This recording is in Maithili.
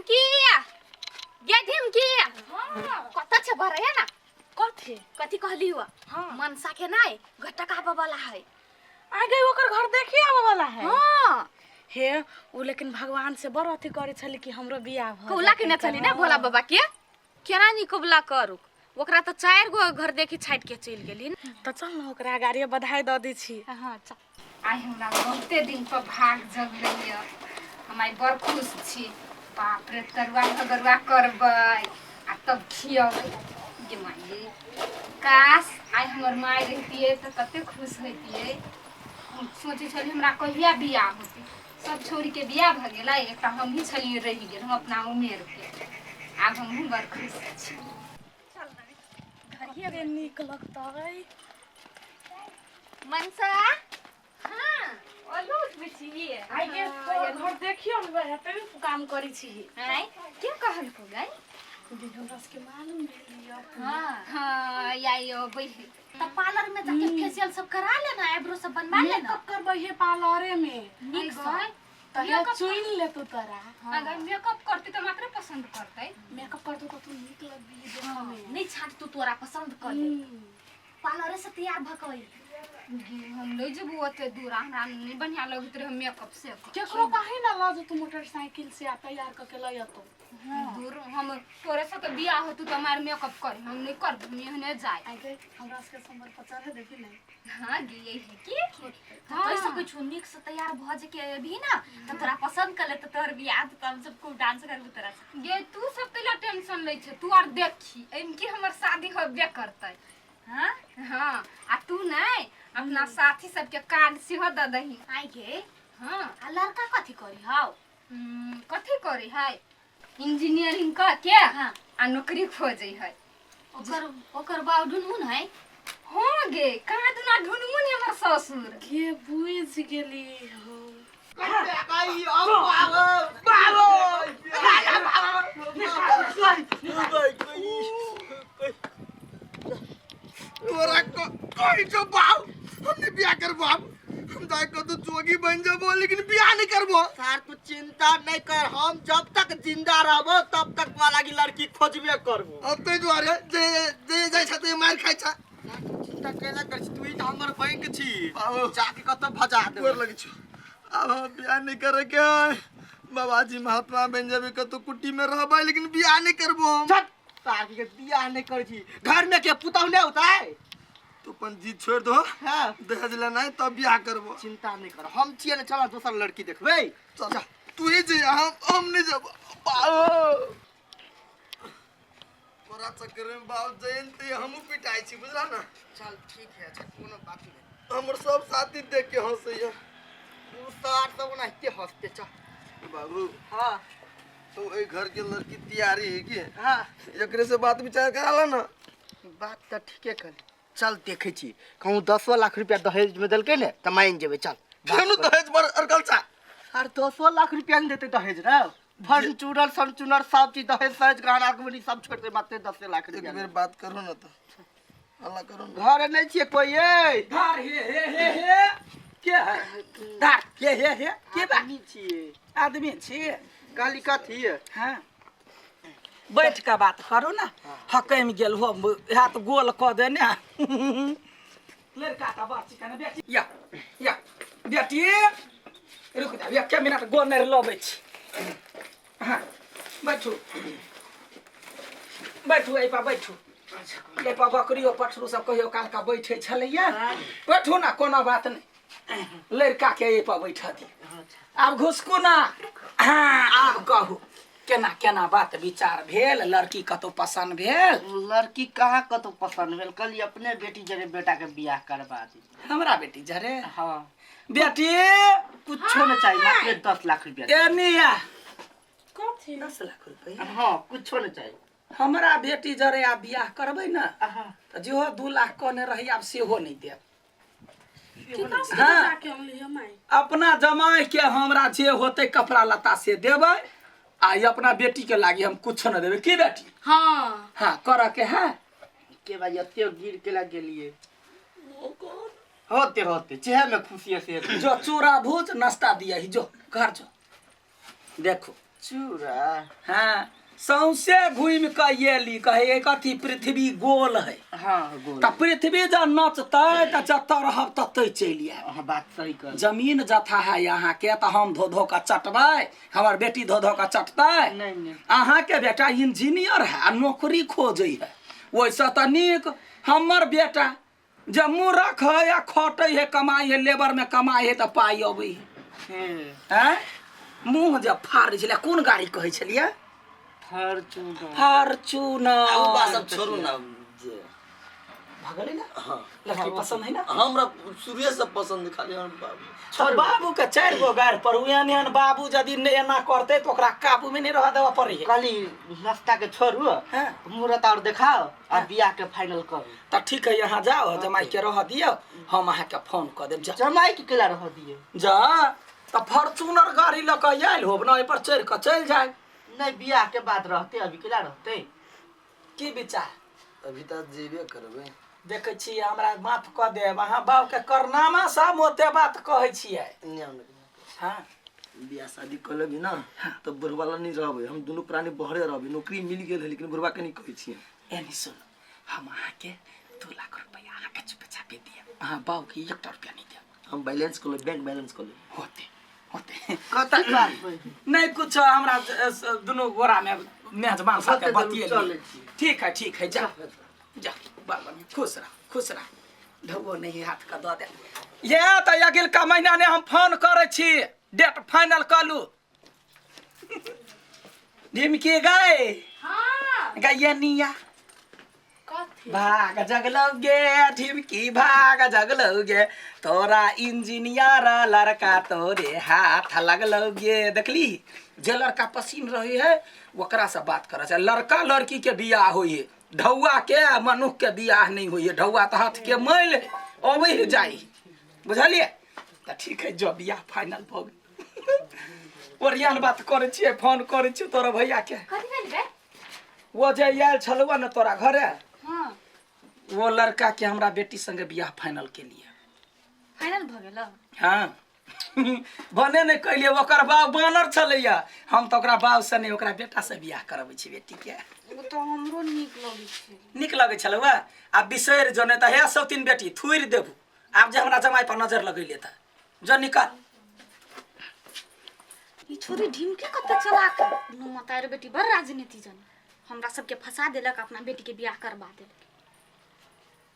ढिमकी गे ढिमकी। कत छे भरे है ना? कथी? कथी कहली हुआ? हाँ। मनसा के नाय घटक आबे वाला है। आ गई ओकर घर देखी आबे वाला है। हाँ। हे उ लेकिन भगवान से बड़ अथी करे छली कि हमरो बियाह भ कौला के न चली ना भोला बाबा के केना नी कबूला करू ओकरा तो चार गो घर देखी छाट के चलि गेली। त चल न ओकरा गाड़ी बधाई द दै छी। हाँ चल। आइ हमरा बहुते दिन पर भाग जगलैया, हम आइ बड़ खुश छी। बाप रे, तरुआ भगरुआ करबै आ तब खियबै। गे माय, काश आइ हमर माय रहितियै तऽ कते खुश होइतियै। हम सोचै छलियै हमरा कहिया बियाह होतै, सब छौड़ीके बियाह भऽ गेलै, एकटा हमही छलियै रहि गेल हम अपना उमेरके। आब हमहूँ बड़ खुश छी। कते नीक लगतै। मनसा हाँ ओलो उठबै छी। आइ के तोर घर देखियो न हेतै काम करै छी। आँय के कहलको गै? दीदी हमरा सबके मालूम भेल यऽ। हाँ हाँ आइ अबै है। त पार्लर में जाके फेशियल सब करा लेना, आईब्रो सब बनवा लेना। मेकअप करबै हे पार्लरे में। नीक से तहिया चुनि लेतौ तोरा। अगर मेकअप करतै तऽ मात्र पसन्द करतै। मेकअप करतौ तऽ तू नीक लगबी देखऽ में। नहीं छाट तू तोरा पसंद कर ले, पार्लरे से तैयार भ के अइली। गे हम नहि जेबू ओते दूर, हमरा नहि बढ़िआँ लगैत रहै मेकअप से। केकरो कही ना लऽ जेतौ मोटरसाइकिल से आ तैयार कऽ के लऽ अतौ। दूर हम तोरे सबके बियाह होतौ तऽ हमार मेकअप कर, हम नहि करबू, हम एहने जाय। आइ गे हमरा सबके समर पर चढ़े देबी ने? हाँ गे यही है की हाँ। कहि सकै छु नीक से तैयार भ जे के अभी ना त तोरा पसंद कर ले त तोहर बियाह त हम सब खूब डांस करबू तोरा से। गे तू सब कैला टेंशन लै छै, तू आर देखी एहिमे की हमर शादी होबे करतै। हाँ हाँ आ तू नहि अपना साथी सबके कार्ड सेहो दऽ दही। आइ गे हाँ आ लड़का कथी करी हौ? कथी करी है, इंजीनियरिंग कऽ के हाँ। आ नौकरी खोजै है। ओकर ओकर बाप ढुनमुन है? हाँ गे कहाँ दुना ढुनमुन है हमर ससुर। गे बुझि गेली हो। तोरा कही छौ बाप, हम नहीं बियाह करबो। आब हम जाय के तो जोगी बन जबो लेकिन बियाह नहीं करबो। सार तू चिंता नहीं कर, हम जब तक जिंदा रहबो तब तक वाला की लड़की खोजबे करबो। अब ते दुआरे जे जे जाय छ ते मार खाय छ। सार, तू चिंता केला कर छी, तू ही तो हमर बैंक छी, बाबू। जाके कतौ भजा देबो। गोर लगे छौ, आब हम बियाह नहीं करे के है। बाबाजी महात्मा बन जेबे, कतौ कुटी में रहबै लेकिन बियाह नहीं करबो हम। झट सार के बियाह नहीं कर छी, घर में के पुतहु नहीं होता है। तू अपन जीत छोड़ दो। हाँ। दहेज लेना तब बियाह करबो। चिंता नहीं कर, हम छियै ने, चल दोसर लड़की देखबै। चल तू ही जे, हम नहीं जब बाबू तोरा चक्कर में बाप जयंती हमहू पिटाई छी, बुझला ना? चल ठीक है, अच्छा कोनो बात नहीं। हमर सब साथी देख के हंसैया। उ सार सब ओनाहिते हंसते। चल बाबू। हाँ। तो ए घर के लड़की तैयारी है की? हाँ। एकरे से बात विचार करा ला ना। बात तो ठीके कहली, चल देखै छी कहूँ 10 लाख रुपया दहेज में देलकै ने तऽ मानि जेबै। चल केहनो दहेज पर अरकल चा। आर 10 लाख रुपया ने देतै दहेज रे, फर्नीचर फर्चुनर सब चीज दहेज सहेज गहना गुनी सब छोड़ दे, मात्र 10 लाख एक रुपया। बेर बात करू ना तो हल्ला करू ना। घर नहीं छियै कोई ये धार हे हे हे हे के है धार हे हे हे के बा? आदमी छियै। आदमी छियै। कहली कथी? हाँ बैठ के बात करू ना। हकैम गेल हो हाथ गोल कऽ देने लड़का तऽ बड़ चिकन। बेटी या या बेटी रुक जा, एक मिनट गोल नहि लबै छी। हाँ बैठू बैठू, एहि पर बैठू। एहि पर बकरियो पठरू सब कहियो काल का बैठे छलैया। बैठू ना, कोनो बात नहीं। लड़का के एहि पर बैठा दी। आब घुसकू ना। हाँ आब कहू केना केना बात विचार भेल, लड़की कतौ पसंद भेल? लड़की कहाँ कतौ पसंद भेल, कहली अपने बेटी जरे बेटा के बियाह करवा दी। हमरा बेटी जरे? हाँ। बेटी कुछो नहीं चाहिए, मात्र 10 लाख रुपया। एनी आ। कथी? 10 लाख रुपया? हाँ कुछो नहीं चाहिए। हमरा बेटी जरे आब बियाह करबै ना हाँ। तऽ जेहो 2 लाख कहने रही आब सेहो नहीं देब। किताब हाँ। जाके अनलियै माय? अपना जमाई के हमरा जे होते कपड़ा लत्ता से देबै, आ ई अपना बेटी के लागी हम कुछो न देबै। की बेटी? हाँ। हाँ करऽ के है। के भाई एते गिर के लग गेलिए? होते होते चेहरे में खुशी से जो चूड़ा भूज नाश्ता दिया ही, जो घर जो देखो चूड़ा। हाँ, सौंसे घूमि कऽ एली, कहे कथी पृथ्वी गोल है। हाँ गोल। तऽ पृथ्वी जब नचतै तऽ जतऽ रहब ततै चलि आयब। हाँ बात सही कर। जमीन जथा है यहाँ के, तऽ हम धो धो कऽ चटबै, हमर बेटी धो धो कऽ चटतै? नहीं नहीं। अहाँके बेटा इंजीनियर है आ नौकरी खोजै है, ओहिसँ तऽ नीक हमर बेटा जे मूर्ख है आ खटै है, कमाइ है, लेबर में कमाइ है तऽ पाइ अबै है। आँय, मुँह जे फाड़ै छलै, कोन गाड़ी कहै छलियै? फॉर्चूनर। फॉर्चूनर। ओ बात सब छोड़ू ना जे भगलै ना। हाँ। लड़की पसंद है ना? हमरा शुरुए से पसंद है, खाली हमर बाबू। छोड़, बाबू के 4 गो गारि पर एहन एहन बाबू यदि एना करते तो ओकरा काबू में नहीं रह देबऽ पड़ै है। कहली नाश्ता के छोड़ू, हाँ। मुहूर्त और देखाओ आ बियाह के फाइनल करू। तऽ ठीक है, यहाँ जाओ, जमाई के रह दियौ, हम अहाँके फोन कऽ देब। जा। जमाई के केला रह दियो? जा तऽ फॉर्चूनर गाड़ी लऽ कऽ आयल होब ने, ओहि पर चढ़ि कऽ चलि जाय। नहीं, बियाह के बाद रहते, अभी केला रहते? की विचार? अभी तऽ जेबे करबै। देखै छी, हमरा माफ कऽ देब, अहाँ बाबूके करनामा सब ओते बात कहै छियै। हाँ। बियाह शादी कऽ लेबही ना तऽ बुढ़वा लग नहीं रहबै, हम दुनू प्राणी बहरे रहबै। नौकरी मिल गेल है लेकिन बुढ़वा के नहीं कहै छियै। एनी सुन, हम अहाँके 2 लाख रुपया अहाँके चुपे चापे दिअ, अहाँ बाबूके 1 रुपया नहीं दिअ। हम बैलेंस कऽ लेब, बैंक बैलेंस कऽ लेब। होते होते। कथी बात होई? नहीं कुछ, हमरा दुनू गोरा में मेजबान साथे होते दुनू बतियेली। चलै छी। ठीक है ठीक है, जा जा, बड़ बढ़िया, खुश रह खुश रह। ढौओ नहीं हाथ का दऽ दे। ये तऽ अगिलका महीना ने हम फोन करै छी, डेट फाइनल कऽ लू। ढिमकी गए। हाँ। गैया निया। कथी? भाग जगलौगे ढिमकी, भाग जगलौगे, तोरा इंजीनियर लड़का तोरे हाथ लगलौगे। देखली, जे लड़का पसीन रही है ओकरा से बात करे छै। लड़का लड़की के बियाह होइ है, ढौआ के आ मनुख के बियाह नहीं होइ है। ढौआ तऽ हाथ के मैल अबै है जाइ, बुझलियै? तऽ ठीक है, जो बियाह फाइनल भऽ गेल। ओरियान बात करै छियै, फोन करै छियै तोरा भैया के। कथी भेल बे? वो जे आयल छलुआ ने तोरा घरे, हाँ। वो लड़का के हमरा बेटी संगे बियाह फाइनल के लिए। फाइनल भऽ गेल? हाँ, भने नहि कैलियै, ओकर बाप बानर छलैया। हम तऽ ओकरा बाप से नहि, ओकरा बेटा से बियाह करबै छी बेटी के। ओ तऽ हमरो नीक लगै छै। नीक लगै छलै वएह, आब बिसरि जो, नहि तऽ हे सौतीन बेटी थुरि देबू। आब जे हमरा जमाइ पर नजर लगैले तऽ जो निकल। ई छोरी ढिमके कते चलाक है। नु मतार बेटी बड़ राजनीति जन, हमरा सबके फंसा देलक, अपना बेटी के बियाह करवा देलक।